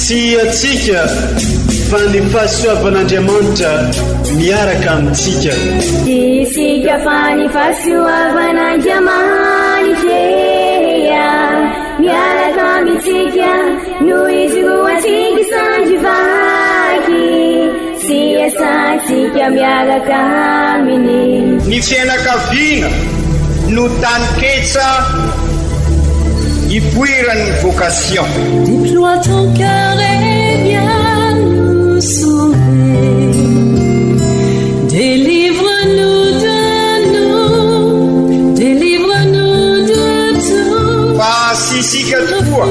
Tsy antsika fa ny fahasoavan'Andriamanitra miaraka amintsika. Tsy isika fa ny fahasoavan'Andriamanitra miaraka amintsika no ijoroantsika sandry vaky sy iasantsika miaraka aminy. Ny fianakaviana no taninketsa ipoiran'ny vocation. Déploie ton cœur et viens nous sauver. Délivre-nous de nous, délivre-nous de tout. Fa tsy isika tokoa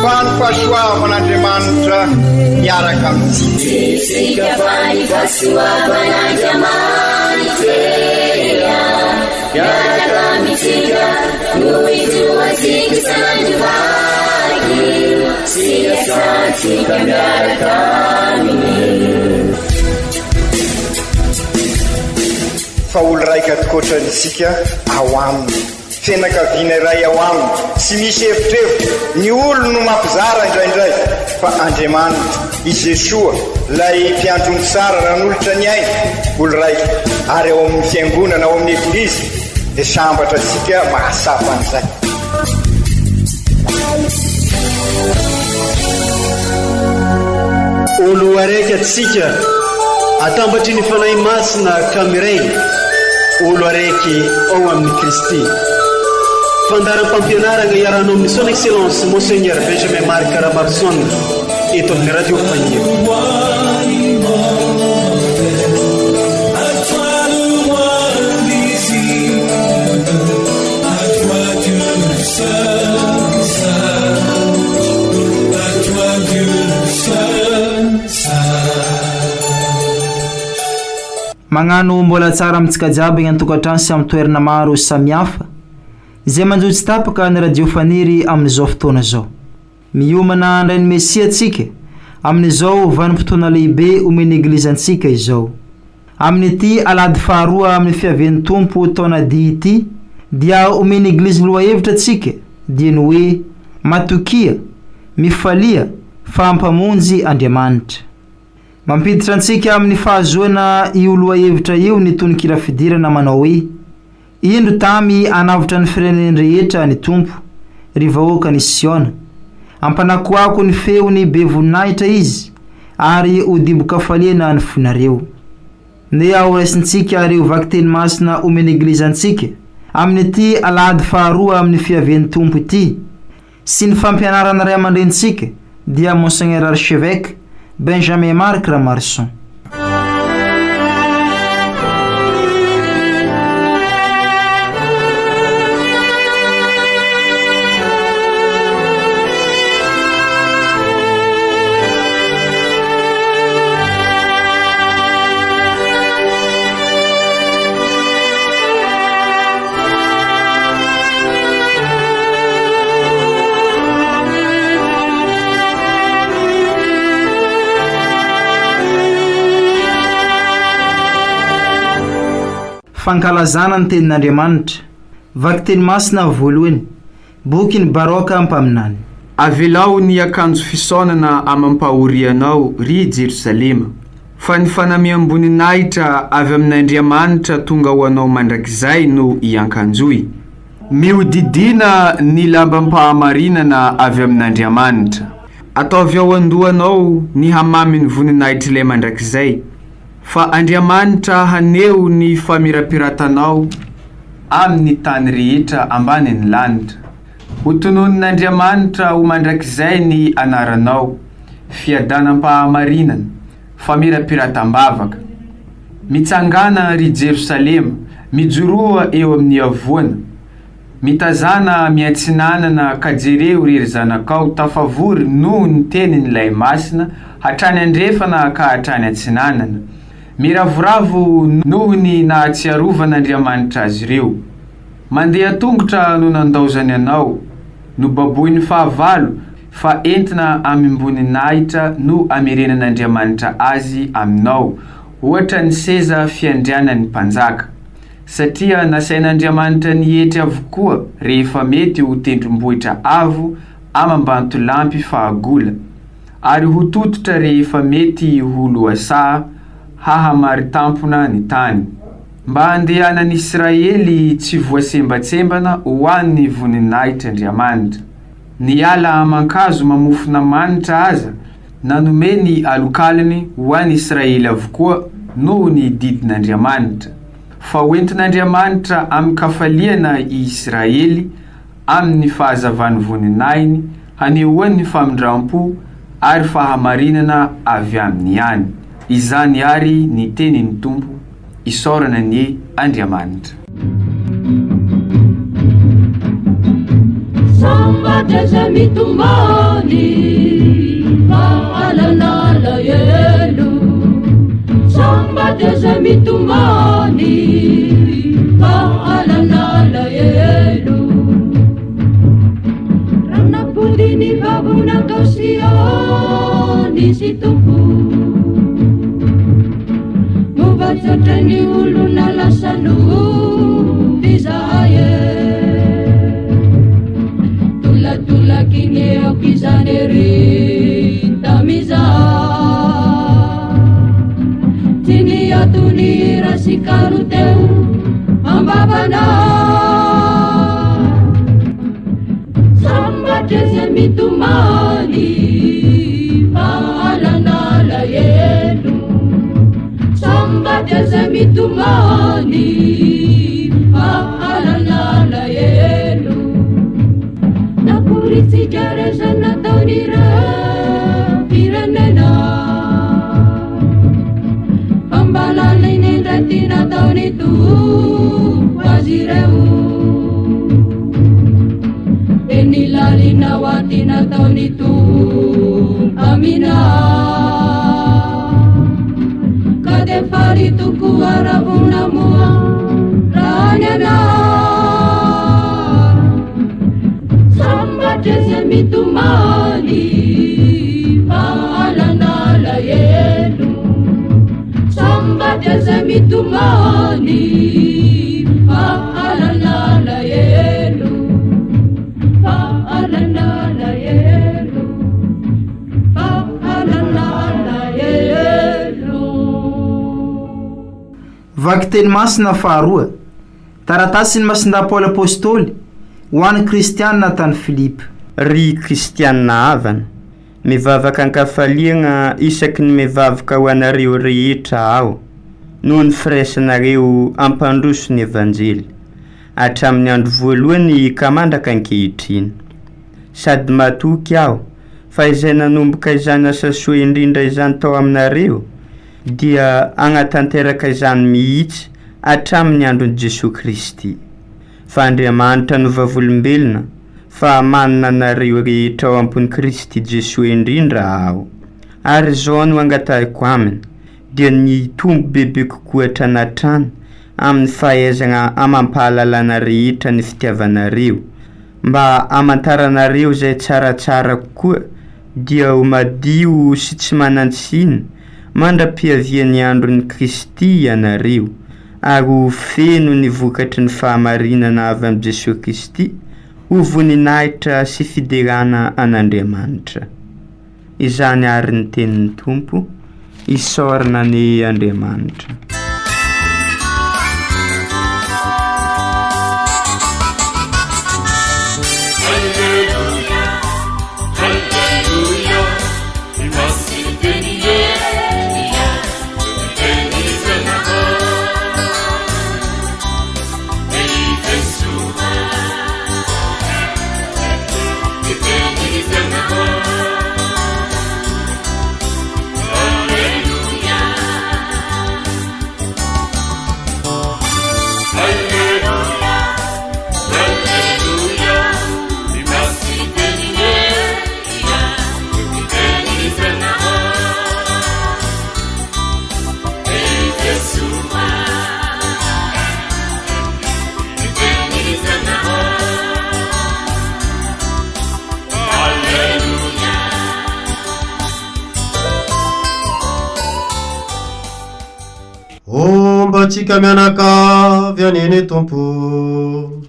fa ny fahasoavan'Andriamanitra miaraka amintsika. Tsy isika fa ny fahasoavan'Andriamanitra miaraka amintsika no ijoroantsika sandry vaky sy iasantsika miaraka aminy. Fa olo raika tokoatra isika ao aminy. Fianakaviana iray ao aminy, tsy misy evitrevitra, ny olony no mampizara indraindray, fa Andriamanitra, i Jesoa, ilay mpiandry omby tsara nanolotra ny ainy, olo raika, ary ao amin'ny fiangonana, ao amin'ny Eglizy, dia sambatra antsika mahatsapa an'izay. Olo araiky atsika atambatry ny Fanahy Masina ka miray olo araiky ao amin'i Kristy. Fandaharam-pampianaragna iarahanao amin'ny Son Excellence Monseigneur Benjamin Marc Ramaroson eto amin'ny Radio Faniry. Magnano mbola tsara amintsika jiaby agny an-tokantrano sy amin'ny toerana maro samihafa izay manjo tsy tapaka ny Radio Faniry amin'izao fotoana izao. Miomana handray ny Mesia antsika amin'izao vanim-potoana lehibe omen'ny Eglizy antsika izao. Amin'ity alahady faharoa amin'ny fiavian'ny Tompo taona dia ity dia omen'ny Eglizy lohahevitra antsika dia ny hoe Matokia, mifalia fa Mpamonjy Andriamanitra. Mampiditra antsika amin'ny fahazoana io lohahevitra io ny tononkira fidirana manao hoe Indro tamy hanavotra ny firenen-drehetra ny Tompo, ry vahoakan'i Siona. Hampanakoako ny feony be voninahitra Izy, ary ho dibo-kafaliana ny fonareo. Ndeha horaisintsika ireo vakiteny masina omen'ny Eglizy antsika amin'ity alahady faharoa amin'ny fiavian'ny Tompo ity, sy ny fampianaran'ny ray aman-drenintsika dia Monseigneur Archevêque Benjamin Marc Ramarison. Fankalazana ny Tenin'Andriamanitra, Vakiteny Masina voalohany, Bokin'i Baroka mpaminany. Avelao ny akanjo fisaonana amam-pahorianao, ry Jerosalema, fa ny fanamiam-boninahitra avy amin'Andriamanitra tonga ho anao mandrakizay no iankanjoy. Mihodidìna ny lambam-pahamarinana avy amin'Andriamanitra. Ataovy ao an-dohanao ny hamamin'ny voninahitr'Ilay Mandrakizay, fa Andriamanitra haneho ny famirapiratanao amin'ny tany rehetra ambanin'ny lanitra. Hotononin'Andriamanitra ho mandrakizay ny anaranao, fiadanam-pahamarinana, famirapiratam-bavaka. Mitsangàna, ry Jerosalema, mijoroa eo amin'ny havoana. Mitazàna miatsinanana ka jereo ry ry zanakao tafavory noho ny tenin'Ilay Masina, hatrany andrefana ka hatrany atsinanana. Miravoravo noho ny nahatsiarovan'Andriamanitra azy ireo. Mandeha tongotra no nandaozany anao, nobaboin'ny fahavalo, fa entina amim-boninahitra no amerenan'Andriamanitra azy aminao, hoatra ny seza fiandrianan'ny mpanjaka. Satria nasain'Andriamanitra nietry avokoa rehefa mety ho tendrombohitra avo amam-bantolampy fahagola. ary ho tototra rehefa mety ho lohasaha hahamari-tampona ny tany. Mba handehanan'Israely tsy voasembatsembana ho an'ny voninahitr'Andriamanitra. Ny ala aman-kazo mamofona manitra aza nanome ny alokalony ho an'Israely avokoa noho ny didin'Andriamanitra. Fa hoentin'Andriamanitra amin-kafaliana i Israely amin'ny fahazavan'ny voninahiny hanehoany ny famindram-po ary fahamarinana avy aminy ihany. Izany àry ny tenin'ny Tompo, isaorana anie Andriamanitra. Sambatra izay mitomany fa hanana alahelo. Sambatra izay mitomany fa hanana alahelo. Raha nampody ny vavona tao Siona izy Tompo. Mova tsotra ny olona lasa nofy izahay e. Tolatolaky ny aoka izany ery tamiza. Tsy niato ny hira sy kalo teo am-bavana. Sambatra izay mitomany fa alana alahelo. Sambatra izay mitomany fa alana alahelo. Naporitsika reza nataon'ireo firenena. Fa mba lalina indray ty nataon'ny Tompo azy ireo. Eny lalina ho aty nataon'ny Tompo amina. Ka dia faly tokoa raha vao namoha raha ny anah. Sambatra izay mitomany fa alana alahelo. Sambatra izay mitomany fa alana alahelo. Fa alana alahelo. Fa alana alahelo. Vakiteny masina faharoa, taratasin'i Masindahy Paoly Apostoly ho an'ny Kristianina tany Filipo. Ry Kristianina havana, mivavaka an-kafaliana isaky ny mivavaka ho anareo rehetra aho, noho ny firaisanareo hampandroso ny Evanjely, hatramin'ny andro voalohany ka mandraka ankehitriny. Sady matoky aho fa izay nanomboka izany asa soa indrindra izany tao aminareo dia hagnatanteraka izany mihitsy hatramin'ny andron'i Jesoa Kristy. Fa Andriamanitra no vavolombelona fa manana anareo rehetra ao am-pon'i Kristy Jesoa indrindra aho. Ary izao no angatahiko aminy, dia ny hitombo bebe kokoa hatrany hatrany amin'ny fahaizana amam-pahalalana rehetra ny fitiavanareo, mba hamantaranareo izay tsaratsara kokoa, dia ho madio sy tsy manan-tsiny mandra-piavian'ny andron'i Kristy ianareo, ary ho feno ny vokatry ny fahamarinana avy amin'i Jesoa Kristy, ho voninahitra sy fiderana an'Andriamanitra. Izany àry ny tenin'ny Tompo, isaorana anie Andriamanitra. Homba antsika mianakavy anie ny Tompo.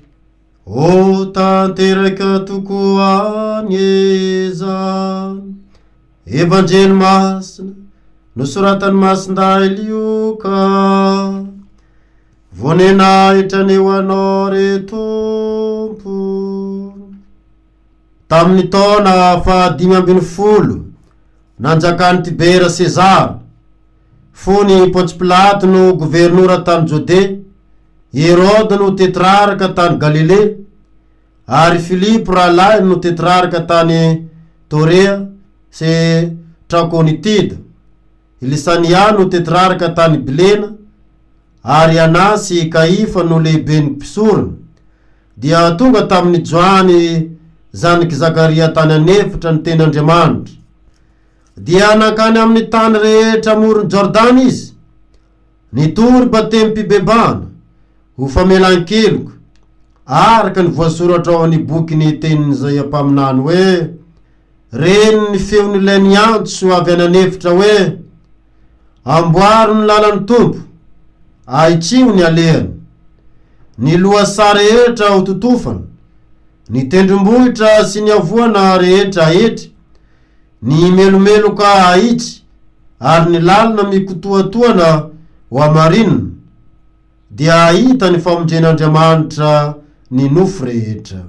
Ho tanteraka tokoa anie izany. Evanjely masina nosoratan'i Masindahy Lioka. Voninahitra anie ho Anao ry Tompo. Tamin'ny taona faha-15 nanjakan'i Tibera Sezara, fony i Pontsy Pilato no governora tany Jodea, i Heroda no tetrarka tany Galilea, ary Filipo rahalahiny no tetrarka tany Torea sy Trakonitida, i Lisania no tetrarka tany Bilena, ary Ana sy i Kaifa no lehiben'ny mpisorona, dia tonga tamin'i Joany zanak'i Zakaria tany an'efitra ny tenin'Andriamanitra. Dia nankany amin'ny tany rehetra amoron'i Jordana izy, nitory batemim-pibebahana ho famelan-keloka, araka ny voasoratra ao amin'ny bokin'ny tenin'Izaia mpaminany hoe, Ren'ny feon'ilay niantso avy any an'efitra hoe, Amboaro ny lalan'ny Tompo, ahitsiho ny alehany. Ny lohasaha rehetra hototofana, ny tendrombohitra sy ny havoana rehetra haetry, ny melomeloka hahitsy, ary ny lalina mikotoatoana hohamarinina. Dia hahita ny famonjen'Andriamanitra ny nofo rehetra.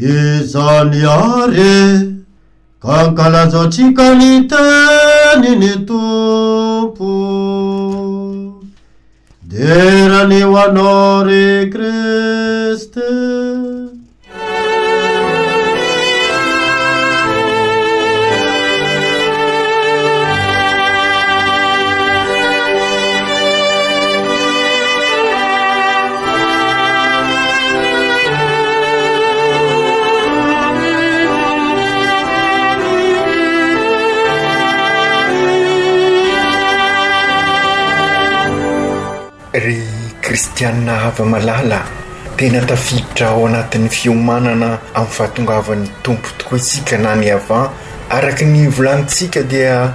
Izany àry ka ankalazantsika ny tenin'ny Tompo. Dera anie ho Anao ry Kristy. Ry kristianina hava-malala, tena tafiditra ao anatin'ny fiomanana amin'ny fahatongavan'ny Tompo tokoa isika na ny Avant. Araka ny volanintsika dia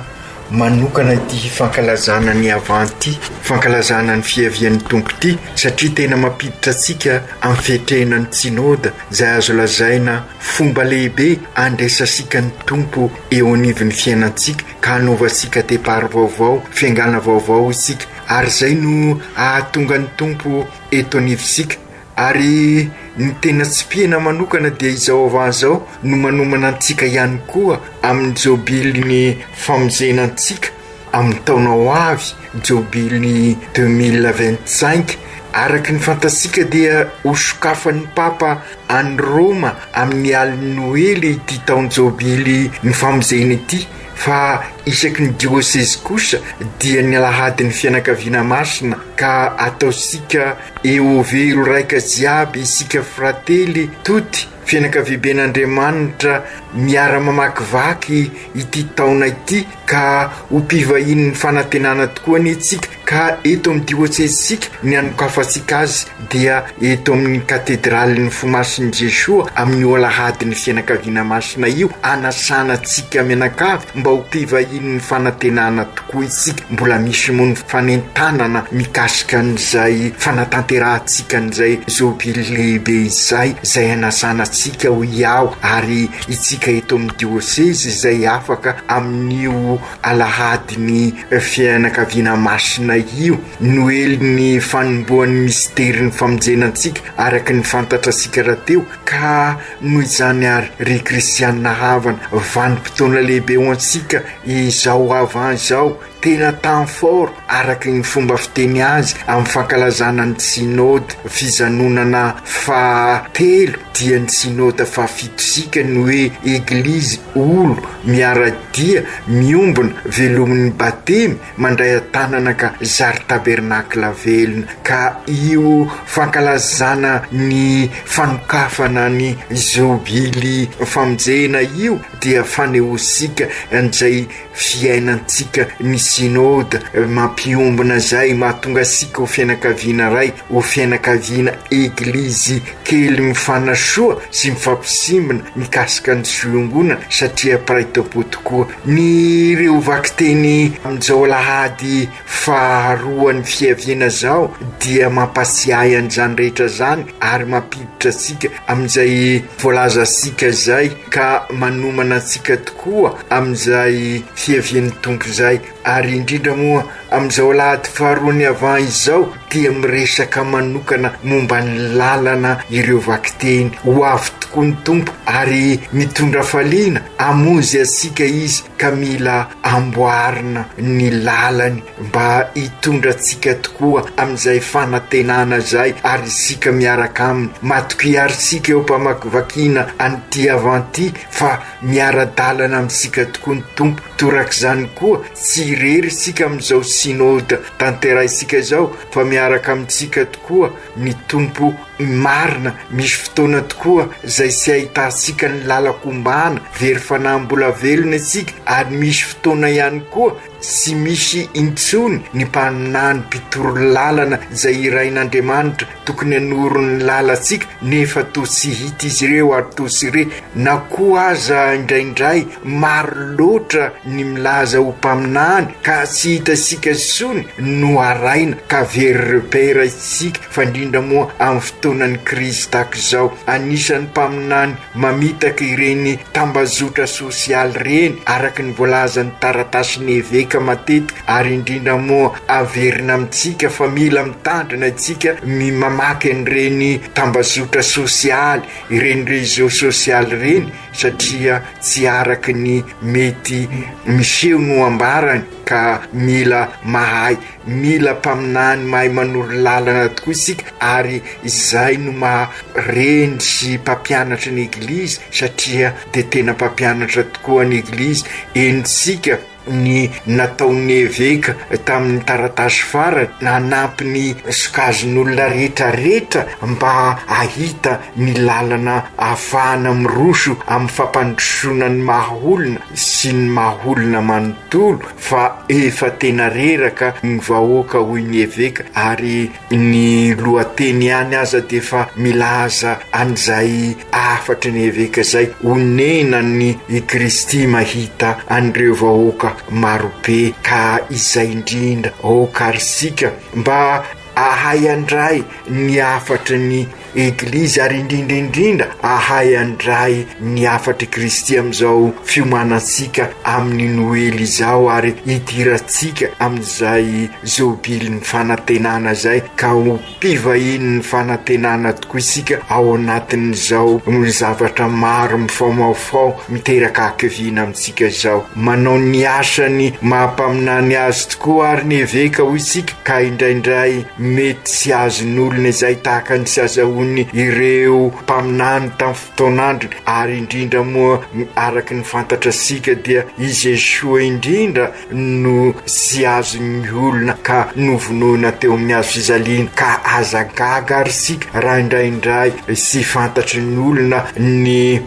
manokana ity fankalazana ny Avant ity, fankalazana ny fiavian'ny Tompo ity, satria tena mampiditra antsika amin'ny fiatrehana ny Synoda izay azo lazaina fomba lehibe andraisantsika ny Tompo eo anivon'ny fiainantsika ka hanaovantsika départ vaovao, fiaingàna vaovao isika. Ary izay no hahatonga ny Tompo eto anivontsika. Ary ny tena tsipihina manokana dia izao avant izao no manomana antsika ihany koa amin'ny jôbilin'ny famonjena antsika amin'ny taona ho avy, jôbily 2025. Araka ny fantatsika dia ho sokafan'ny Papa any Roma amin'ny alin'ny Noely ity taon-jôbily ny famonjena ity. Fa isaky ny diosezy kosa dia ny alahadin'ny fianakaviana masina ka ataosika eovelo raika jiaby isika frately tutti fianakaviaben'Andriamanitra miara mamakivaky ity taona ity ka ho mpivahinin'ny fanantenana tokoa anie tsika ka eto amin'ny diosezintsika ny hanokafantsika azy dia eto amin'ny katedralin'ny Fo Masin'i Jesoa amin'io alahadin'ny fianakaviana masina io, anasana antsika mianakavy mba ho mpivahinin'ny fanantenana tokoa isika. Mbola misy moa ny fanentanana mikasika an'izay fanatanterahantsika an'izay jobily lehibe izay, izay anasana antsika hoy aho, ary itsika eto amin'ny diosezy izay afaka amin'io alahadin'ny fianakaviana masina io, Noelin'ny fanombohan'ny misterin'ny famonjena antsika araka ny fantatra antsika rahateo, ka noho izany ary ry kristianina havana, vanim-potoana lehibe ho antsika izao avant izao. Tena temps fort araka ny fomba fiteny azy amin'ny fankalazana ny Synode fizanonana faha telo dia ny Synode faha fitosika ny hoe Eglizy olo miara-dia miombona velomin'ny batemy mandray an-tanana ka zary tabernakla velona ka io fankalazana ny fanokafana ny jobily famonjena io dia fanehoantsika an'izay fiainantsika ny Synode mampiombona izay mahatonga antsika ho fianakaviana iray, ho fianakaviana Eglizy kely mifanasoa sy mifampisimbina mikasika ny soa iombonana satria mpiray tampo tokoa. Ny ireo vakiteny amin'izao alahady faharoan'ny fiaviana izao dia mampatsiahy an'izany rehetra izany ary mampiditra antsika amin'izay voalazantsika izay ka manomana antsika tokoa amin'izay fiavian'ny Tompo izay ary indrindra moa amin'izao alahady faharoan'ny avant izao dia miresaka manokana momba ny lalana ireo vakiteny. Ho avy tokoa ny Tompo ary mitondra hafaliana hamonjy antsika Izy ka mila amboarina ny lalany mba hitondra antsika tokoa amin'izay fanantenana izay ary isika miaraka aminy. Matokia ary isika eo am-pamakivakiana an'ity avant ity fa miara-dalana amintsika tokoa ny Tompo. Torak'izany koa, tsy irery isika amin'izao Synode tanterahintsika izao fa miaraka amintsika tokoa ny Tompo marina. Misy fotoana tokoa izay tsy ahitantsika ny lalan-kombana, very fanahy mbola velona isika ary misy fotoana ihany koa tsy misy intsony ny mpaminany mpitoro lalana izay irahin'Andriamanitra tokony hanoro ny lalantsika nefa toa tsy hita izy ireo ary toa tsy re na koa aza indraindray maro loatra ny milaza ho mpaminany ka tsy hitantsika intsony no haraina ka very repère isika fa indrindra moa amin'ny fotoanan'ny krizy tahaka izao. Anisan'ny mpaminany mamitaka ireny tambajotra sosialy ireny araka ny voalazan'ny taratasin'ny eveka matetika ary indrindra moa averina amintsika fa mila mitandrina isika ny mamaky an'ireny tambajotra sosialy ireny réseau sosialy ireny satria tsy araka ny mety miseho no ambarany ka mila mahay mila mpaminany mahay manoro lalana tokoa isika ary izay no maha reny sy mpampianatra ny eglizy satria dia tena mpampianatra tokoa ny eglizy enitsika ny nataon'ny eveka tamin'ny taratasy farany nanampy ny sokajin'olona rehetra rehetra mba hahita ny lalana ahafahana miroso amin'ny fampandrosoana ny maha olona sy ny maha olona manontolo fa efa tena reraka ny vahoaka hoy ny eveka ary ny lohateny ihany aza dia efa milaza an'izay hafatry ny eveka izay, onenan'i i Kristy mahita an'ireo vahoaka marobe ka izay indrindra aoka ary isika mba ahay handray ny hafatry ny Eglizy ary indrindra indrindra ahay handray ny hafatr'i Kristy amin'izao fiomanantsika amin'ny Noely izao ary hidirantsika amin'izay Jobilin'ny fanantenana izay ka ho mpivahinin'ny fanantenana tokoa isika ao anatin'izao zavatra maro mifaomaofao miteraka hakiviana amintsika izao. Manao ny asany maha mpaminany azy tokoa ary ny eveka hoy isika ka indraindray mety tsy azon'olona izay tahaka ny tsy azahoany ireo mpaminany tamin'ny fotoan'androny ary indrindra moa araka ny fantatra antsika dia i Jesoa indrindra no tsy azon'ny olona ka novonoina teo amin'ny hazo fijaliana ka aza gaga ary isika raha indraindray tsy fantatry ny olona ny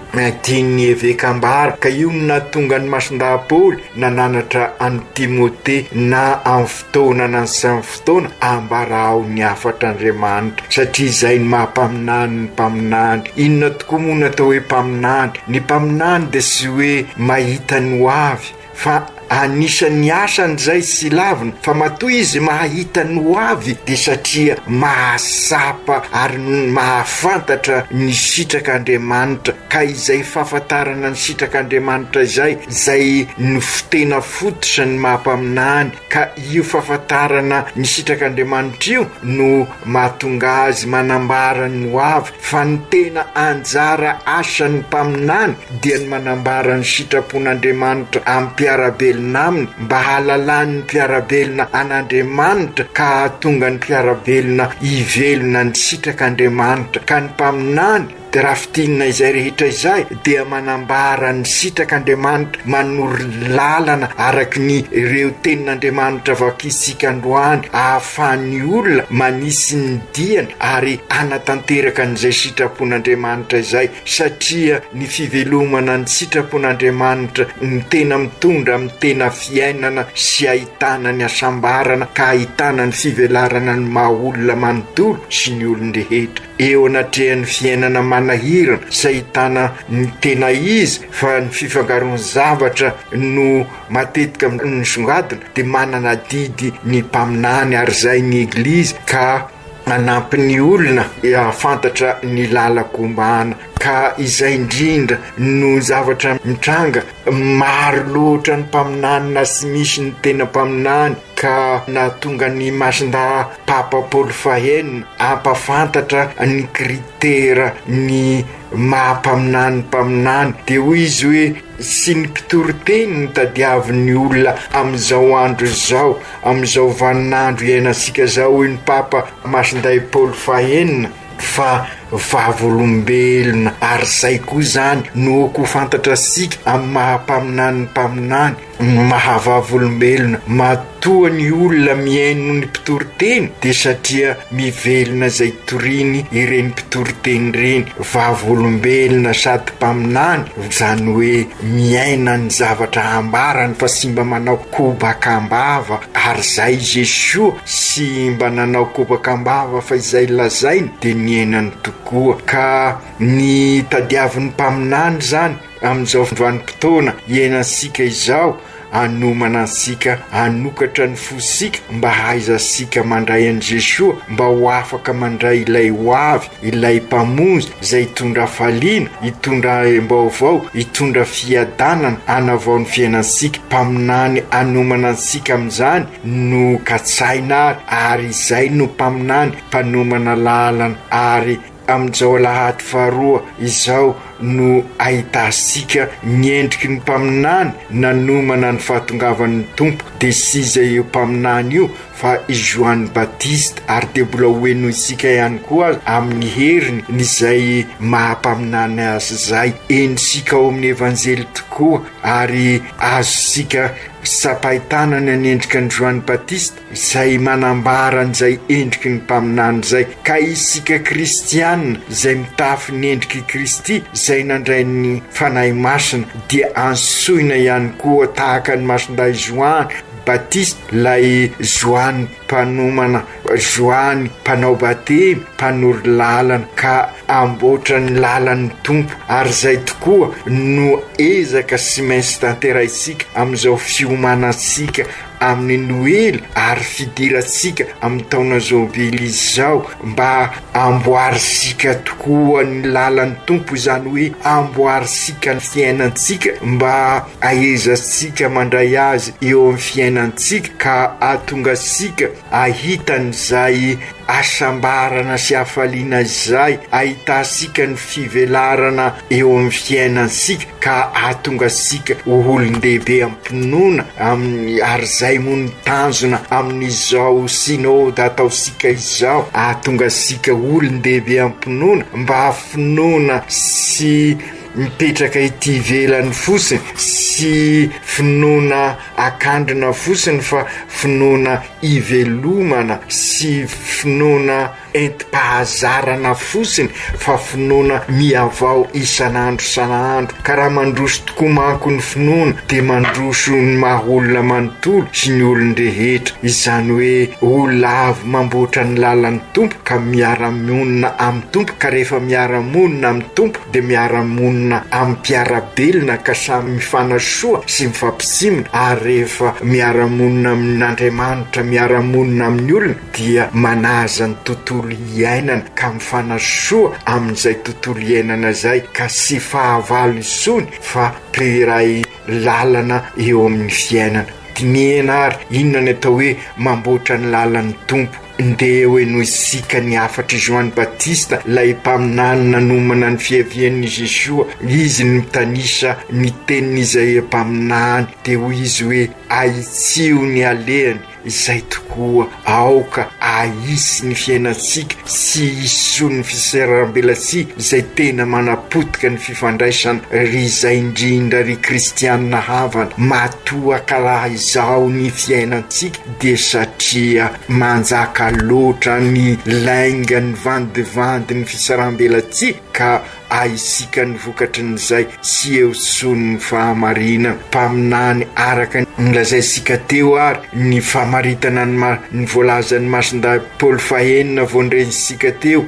tian'ny eveka ambara ka io no nahatonga an'i Masindahy Paoly nananatra an'i Timote na amin'ny fotoana na ny tsy amin'ny fotoana ambarao ny hafatr'Andriamanitra satria izay no maha mpaminany ny mpaminany. Inona tokoa moa no atao hoe mpaminany? Ny mpaminany dia tsy hoe mahita ny ho avy fa anisan'ny asany izay tsy lavina fa matoa izy mahita ny ho avy dia satria mahatsapa ary mahafantatra ny sitrak'Andriamanitra ka izay fahafantarana ny sitrak'Andriamanitra izay izay no tena fototra ny maha mpaminany ka io fahafantarana ny sitrak'Andriamanitra io no mahatonga azy manambara ny ho avy fa ny tena anjara asan'ny mpaminany dia ny manambara ny sitrapon'Andriamanitra amin'ny mpiara-belona. mpiara-belona aminy mba hahalalan'ny mpiara-belona an'Andriamanitra ka hahatonga ny mpiara-belona hivelona ny sitrak'Andriamanitra ka ny mpaminany dia raha fintinina izay rehetra izay dia manambara ny sitrak'Andriamanitra manoro lalana araka ny ireo tenin'Andriamanitra vakintsika androany ahafahan'ny olona manisy ny diany ary hanatanteraka an'izay sitrapon'Andriamanitra izay satria ny fivelomana ny sitrapon'Andriamanitra no tena mitondra amin'ny tena fiainana sy ahitana ny hasambarana ka ahitana ny fivelarana ny maha olona manontolo sy ny olon-drehetra eo anatrehan'ny fiainana manahirana sy ahitana ny tena izy fa ny fifangaroan'ny zavatra no matetika misongadina dia manana adidy ny mpaminany ary izay ny eglizy ka manampy ny olona hahafantatra ny lalan-kombana ka izay indrindra no zavatra mitranga maro loatra ny mpaminany na tsy misy ny tena mpaminany ka nahatonga ny masindahy Papa Paoly fahenina hampafantatra ny kritera ny maha mpaminany mpaminany dia hoy izy hoe sy ny mpitoriteny no tadiavin'ny olona amin'izao andro izao amin'izao vaninandro iainantsika izao hoy ny Papa Masindahy Paoly fahenina fa vavolombelona ary izay koa izany no ho fantatra antsika amin'ny maha mpaminany ny mpaminany ny maha vavolombelona matoa ny olona mihaino ny mpitoriteny dia satria mivelona izay toriny ireny mpitoriteny ireny vavolombelona sady mpaminany izany hoe miaina ny zavatra ambarany fa tsy mba manao kobaka am-bava ary izay Jesoa tsy mba nanao kobaka am-bava fa izay lazainy dia niainany tokoa ka ny tadiavin'ny mpaminany izany amin'izao vanim-potoana iainantsika izao hanomana antsika hanokatra ny fosika mba hahaizantsika mandray an'i Jesoa mba ho afaka mandray ilay ho avy ilay Mpamonjy izay hitondra hafaliana, hitondra aim-baovao, hitondra fiadanana, hanavao ny fiainantsika. Mpaminany hanomana antsika amin'izany no katsaina ary, ary izay no mpaminany mpanomana lalana ary amin'izao alahady faharoa izao no ahitantsika ny endriky ny mpaminany nanomana ny fahatongavan'ny Tompo, dia tsy iza io mpaminany io fa i Joany Batista, ary dia mbola ho henointsika ihany koa aza amin'ny heriny ny izay maha mpaminany azy izay. Henontsika ao amin'ny Evanjely tokoa ary azontsika tsapain-tanana ny endriky an'i Joany Batista izay manambara an'izay endriky ny mpaminany izay, ka isika kristiana izay mitafy ny endrik'i Kristy izay nandray ny Fanahy Masina dia antsoina ihany koa tahaka an'i Masindahy Joany Batista, ilay Joany mpanomana, Joany mpanao batemy, mpanoro lalana ka amboatra ny lalan'ny Tompo, ary izay tokoa no ezaka sy maintsy tanterahintsika amin'izao fiomanantsika amin'ny Noely ary fidirantsika amin'ny taona Jobily izao mba amboarintsika tokoa ny lalan'ny Tompo, izany hoe amboarintsika ny fiainantsika mba ahaizantsika mandray Azy eo amin'ny fiainantsika ka hahatonga antsika hahita an'izay hasambarana sy hafaliana izay, ahitantsika ny fivelarana eo amin'ny fiainantsika ka hahatonga antsika ho olon-dehibe am-pinoana amin'ny ary izay moa ny tanjona amin'izao synoda ataontsika izao, hahatonga antsika olon-dehibe am-pinoana mba finoana sy mipetraka ety ivelany fotsiny sy finoana akandrina fotsiny fa finoana ivelomana sy finoana entim-pahazarana fotsiny fa finoana mihavao isan'andro isan'andro ka raha mandroso tokoa manko ny finoana dia mandroso ny maha olona manontolo sy ny olon-drehetra izany hoe olona avy mamboatra ny lalan'ny Tompo ka miara-monina amin'ny Tompo ka rehefa miara-monina amin'ny Tompo dia miara-monina amin'ny mpiara-belona ka samy mifanasoa sy mifampitsimona ary rehefa miara-monina amin'Andriamanitra miara-monina amin'ny olona dia manaja ny tontolo iainana ka mifanasoa amin'izay tontolo iainana izay ka tsy fahavalo intsony fa mpiray lalana eo amin'ny fiainana. Dinihina ary inona ny atao hoe mamboatra ny lalan'ny Tompo. Ndeha ho henointsika ny hafatr'i Joany Batista, ilay mpaminany nanomana ny fiavian'i Jesoa. Izy no mitanisa ny tenin'Izaia mpaminany, dia hoy izy hoe, Ahitsio ny alehany, izay tokoa, aoka ahisy ny fiainantsika sy hisolo ny fiseranam-belatsihy izay tena manapotika ny fifandraisana, ry izay indrindra ry kristianina havana, matoa kalaha izao ny fiainantsika dia satria manjaka loatra ny lainga, ny vandivandy, ny fiseranam-belatsihy ka Ahisika ny vokatrin'izay tsy eo tsony ny fahamarina. Mpaminany araka ny lazaintsika teo ary ny famaritana ny ma ny voalazan'i Masindahy Paoly fahenina vao norenintsika teo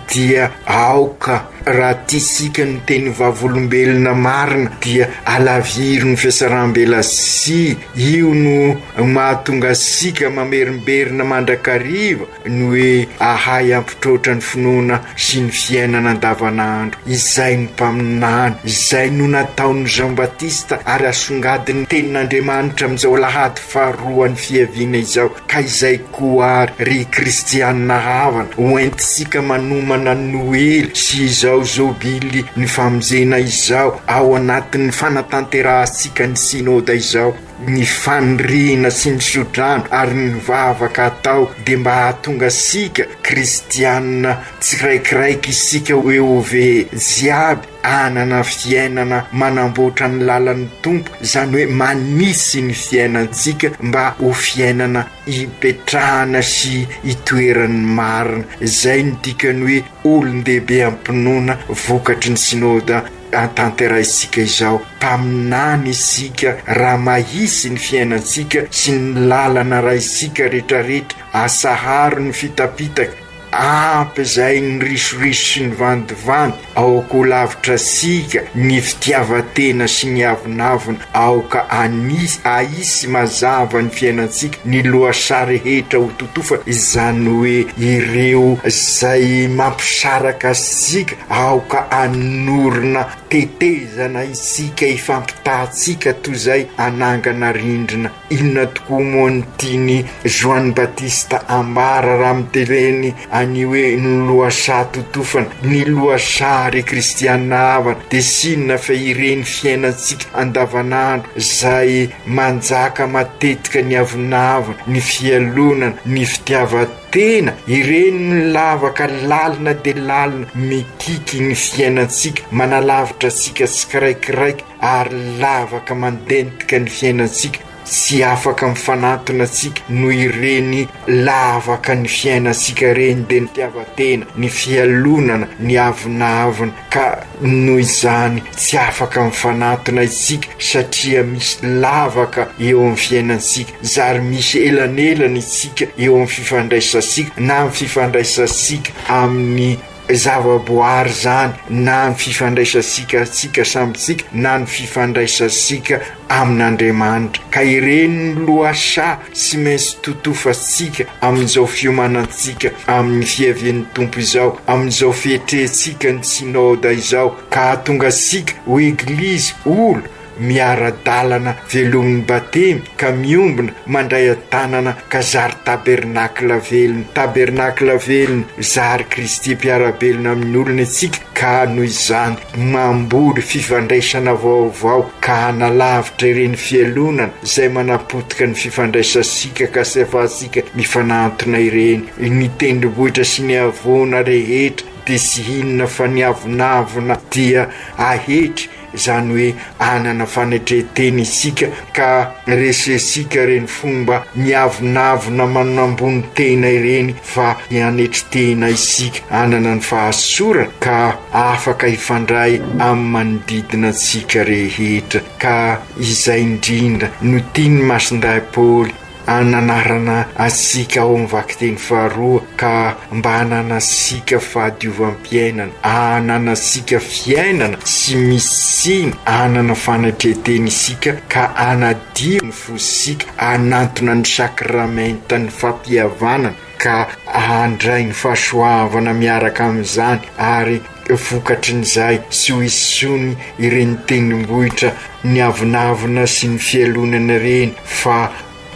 dia aoka raha tiantsika ny teny vavolombelona marina dia alaviro ny fiasarambelatsihy io no mahatonga antsika mamerimberina mandrakariva ny hoe ahay hampitroatra ny finoana sy ny fiainana andavanandro. Izay ny mpaminany, izay no nataon'i Jean Batista ary asongadin'ny Tenin'Andriamanitra amin'izao alahady faharoan'ny Fiaviana izao. Ka izay koa ary, ry kristianina havana, ho entintsika manomana ny Noely sy izao Jobily ny famonjena izao ao anatin'ny fanatanterahantsika ny Synoda izao. Ny faniriana sy ny tsodrano ary ny vavaka atao dia mba hahatonga antsika kristianina tsiraikiraiky isika EOV jiaby hanana fiainana manamboatra ny lalan'ny Tompo, izany hoe manisy ny fiainantsika mba ho fiainana ipetrahana sy itoeran'ny marina. Izay no dikan'ny hoe olon-dehibe am-pinoana vokatry ny Synoda. Tanterahintsika izao. Mpaminany isika raha mahisy ny fiainantsika sy ny lalana raintsika retraretra, asaharo ny fitapitaka, ampy izay ny risoriso sy ny vandivandy, aoka ho lavitra antsika ny fitiavan-tena sy ny avonavona, aoka anisy ahisy mazava ny fiainantsika, ny lohasaha rehetra ho totofana, izany hoe ireo izay mampisaraka antsika Aoka hanorina tetezana isika hifampitahantsika toy izay hanangana rindrina. Inona tokoa moa no tian'i Joany Batista ambara raha miteny an'io hoe ny lohasaha totofana? Ny lohasaha, ry kristiana havana, dia tsy inona fa ireny fiainantsika andavanandro izay manjaka matetika ny avonavona, ny fialonana, ny fitiavan-tena. Tena, ireny ny lavaka lalina dia lalina mikiky ny fiainantsika, manalavitra antsika tsikiraikiraiky ary lavaka mandentika ny fiainantsika, tsy afaka mifanantona antsika noho ireny lavaka ny fiainantsika ireny dia ny fitiavan-tena, ny fialonana, ny avonavona. Ka noho izany tsy afaka mifanatona isika satria misy lavaka eo amin'ny fiainantsika, zary misy elanelana isika eo amin'ny fifandraisantsika na amin'ny fifandraisantsika amin'ny zavaboary izany na ny fifandraisantsika antsika samy tsika na ny fifandraisantsika amin'Andriamanitra. Ka ireny ny lohasaha tsy maintsy totofantsika amin'izao fiomanantsika amin'ny fiavian'ny Tompo izao, amin'izao fiatrehantsika ny Synoda izao, ka hahatonga antsika ho Eglizy olo miara-dalana velomin'ny Batemy ka miombona mandray an-tanana ka zary tabernakla velona, tabernakla velona, zary Kristy mpiara-belona amin'ny olona isika ka noho izany mamboly fifandraisana vaovao ka hanalavitra ireny fialonana izay manapotika ny fifandraisantsika ka tsy ahafahantsika mifanantona ireny. Ny tendrombohitra sy ny havoana rehetra dia tsy inona fa ny avonavona dia ahetry Izany hoe hanana fanetren-tena isika ka resentsika ireny fomba miavonavona manambony tena ireny fa hanetry tena isika, hanana ny fahasorana ka afaka hifandray amin'ny manodidina antsika rehetra. Ka izay indrindra no tian'i Masindahy Paoly Ananarana antsika ao amin'ny vakiteny faharoa ka mba hananantsika fahadiovam-piainana, hananantsika fiainana tsy misy tsiny, hanana fanetren-tena isika ka hanadio ny fosika, hanantona ny sakramentan'ny fampihavanana ka handray ny fahasoavana miaraka amin'izany ary vokatrin'izay tsy ho intsony ireny tendrombohitra niavonavona sy ny fialonana ireny fa.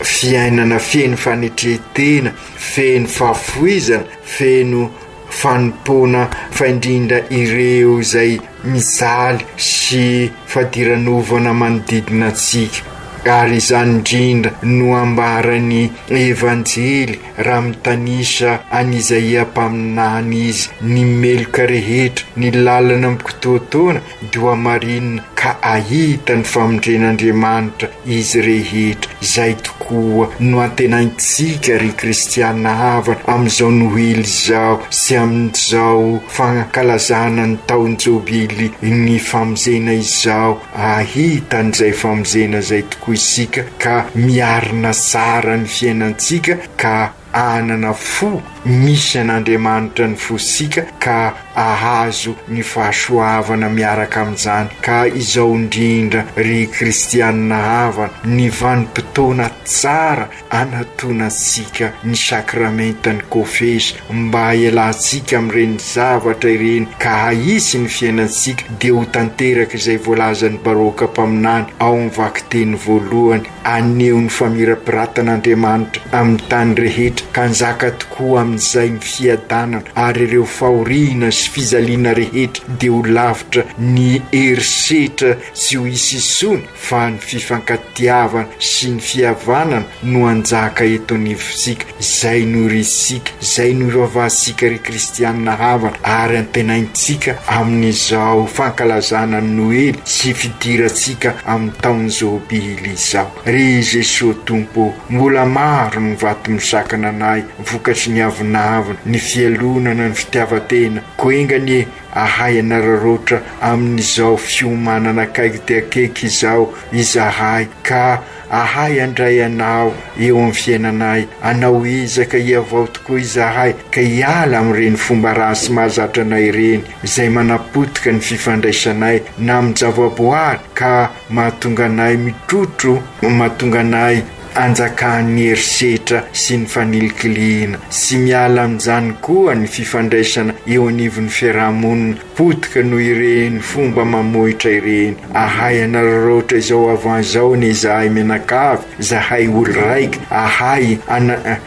fiainana feno fanetren-tena, feno fahafoizana, feno fanompoana fa indrindra ireo izay mijaly sy fadiranovana manodidina antsika. Ary izany indrindra no ambaran'ny Evanjely raha mitanisa an'Izaia mpaminany izy, ny meloka rehetra, ny lalana mikitoatoana dia ho hamarinina ka hahita ny famindren'Andriamanitra izy rehetra. Izay tokoa no antenaintsika ry kristiana havana amin'izao Noely izao sy amin'izao fankalazana ny taon-jobily ny famonjena izao. Hahita an'izay famonjena izay tokoa isika ka miarina tsara ny fiainantsika ka Hanana fo misy an'Andriamanitra ny fosika ka ahazo ny fahasoavana miaraka amin'izany. Ka izao indrindra ry kristianina havana, ny vanim-potoana tsara anatonantsika ny sakramentan'ny kofesy mba hialantsika amin'ireny zavatra ireny ka hahisy ny fiainantsika dia ho tanteraka izay voalazan'ny Baroka mpaminany ao amin'ny vakiteny voalohany Haneho ny famirapiratan'Andriamanitra amin'ny tany rehetra, ka hanjaka tokoa amin'izay ny fiadanana, ary ireo fahoriana sy fijaliana rehetra dia ho lavitra ny herisetra tsy ho hisy intsony, fa ny fifankatiavana sy ny fihavanana no hanjaka eto anivontsika. Izay no irintsika, izay no ivavahantsika ry kristiana havana, ary antenaintsika amin'izao fankalazana ny Noely sy fidirantsika amin'ny taon-jobily izao. Ry Jesoa Tompo ô, mbola maro ny vato misakana anay vokatry ny avonavona, ny fialonana, ny fitiavan-tena, koa enga anie ahay hanararaotra amin'izao fiomanana akaiky dia akaiky izao izahay ka Ahay handray Anao eo amin'ny fiainanay, hanao ezaka hihavao tokoa izahay ka hiala amin'ireny fomba ratsy mahazatra anay ireny, izay manapotika ny fifandraisanay na amin-javaboary ka mahatonga anay mitrotro, mahatonga anay anjakan'ny herisetra sy ny fanilikilihina. Tsy miala amin'izany koa ny fifandraisana eo anivon'ny fiaraha-monina. Potika noho ireny fomba mamohitra ireny. Ahay hanararaotra izao avant izao anie izahay mianakavy, zahay olo raika, ahay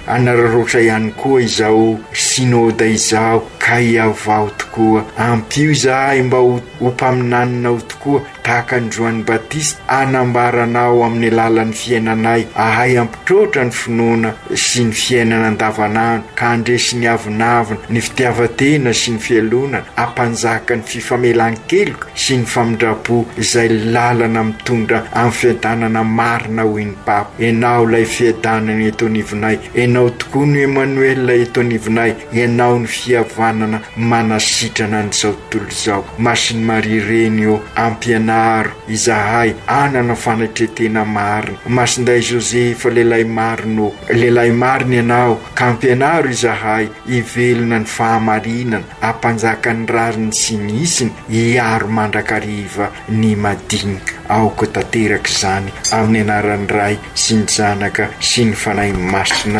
hanararaotra ihany koa izao synoda izao ka hihavao tokoa. Ampio izahay mba ho mpaminaninao tokoa tahaka an'i Joany Batista, hanambara anao amin'ny alalan'ny fiainanay, ahay hampitroatra ny finoana sy ny fiainana andavanandro, ka handresy ny avonavona, ny fitiavan-tena sy ny fialonana, hampanjaka ny fifamelan-keloka sy ny famindram-po, izay lalana mitondra amin'ny fiadanana marina, hoy ny Papa. Ianao ilay fiadanana eto anivonay, Ianao tokoa no Emmanuel eto anivonay, Ianao no fihavanana manasitrana an'izao tontolo izao. Masin'i Maria Reny ô, ampianaro izahay hanana fanetren-tena marina. Masindahy Josefa lehilahy marina ô, lehilahy marina ianao, ka ampianaro izahay hivelona ny fahamarinana, hampanjaka ny rariny sy ny hitsiny, hiaro mandrakariva ny madinika. Aoka tanteraka izany amin'ny anaran'ny Ray sy ny Zanaka sy ny Fanahy Masina.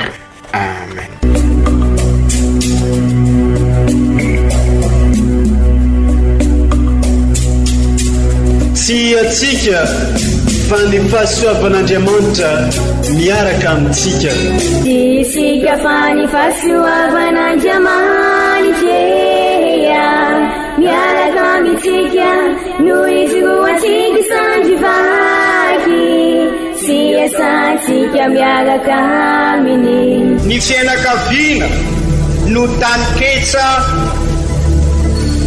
Amen. Tsy antsika fa ny fahasoavan'Andriamanitra miaraka amintsika. Tsy isika fa ny fahasoavan'Andriamanitra miaraka amintsika no ijoroantsika sandry vaky. Sy iasantsika miaraka aminy. Ny fianakaviana no taninketsa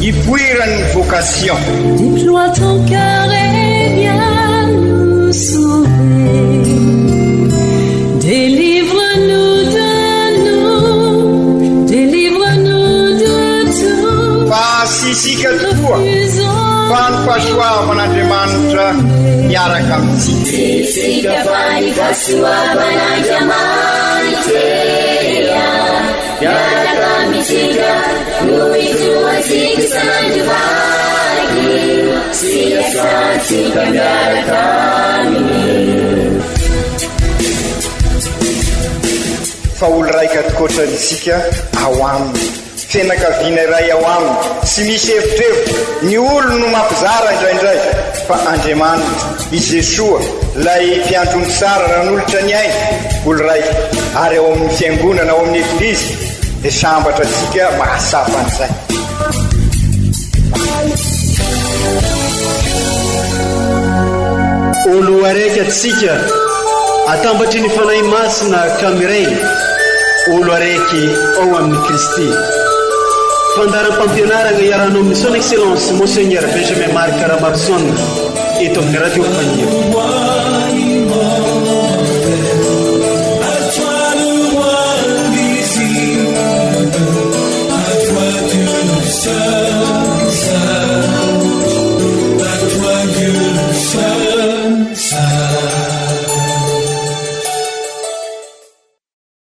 ipoiran'ny vocation. Déploie ton cœur et viens nous sauver. Délivre-nous de nous, délivre-nous de tout. Fa tsy isika tokoa fa ny fahasoavan'Andriamanitra miaraka amintsika. Tsy isika fa ny fahasoavan'Andriamanitra miaraka amintsika no ijoroantsika isan'andro vaky sy iasantsika miaraka aminy. Fa olo raika tokoatra isika ao aminy. Fianakaviana iray ao aminy, tsy misy evitrevitra, ny olony no mampizara indraindray. fa Andriamanitra, i Jesoa, ilay mpiandry ondry tsara nanolotra ny ainy, olo raika, ary ao amin'ny Fiangonana, ao amin'ny Eglizy, dia sambatra antsika mahatsapa an'izay. Olo araiky atsika atambatry ny Fanahy Masina ka miray olo araiky ao amin'i Kristy. Fandaharam-pampianaragna iarahanao amin'ny Son Excellence Monseigneur Benjamin Marc Ramaroson eto amin'ny Radio Faniry.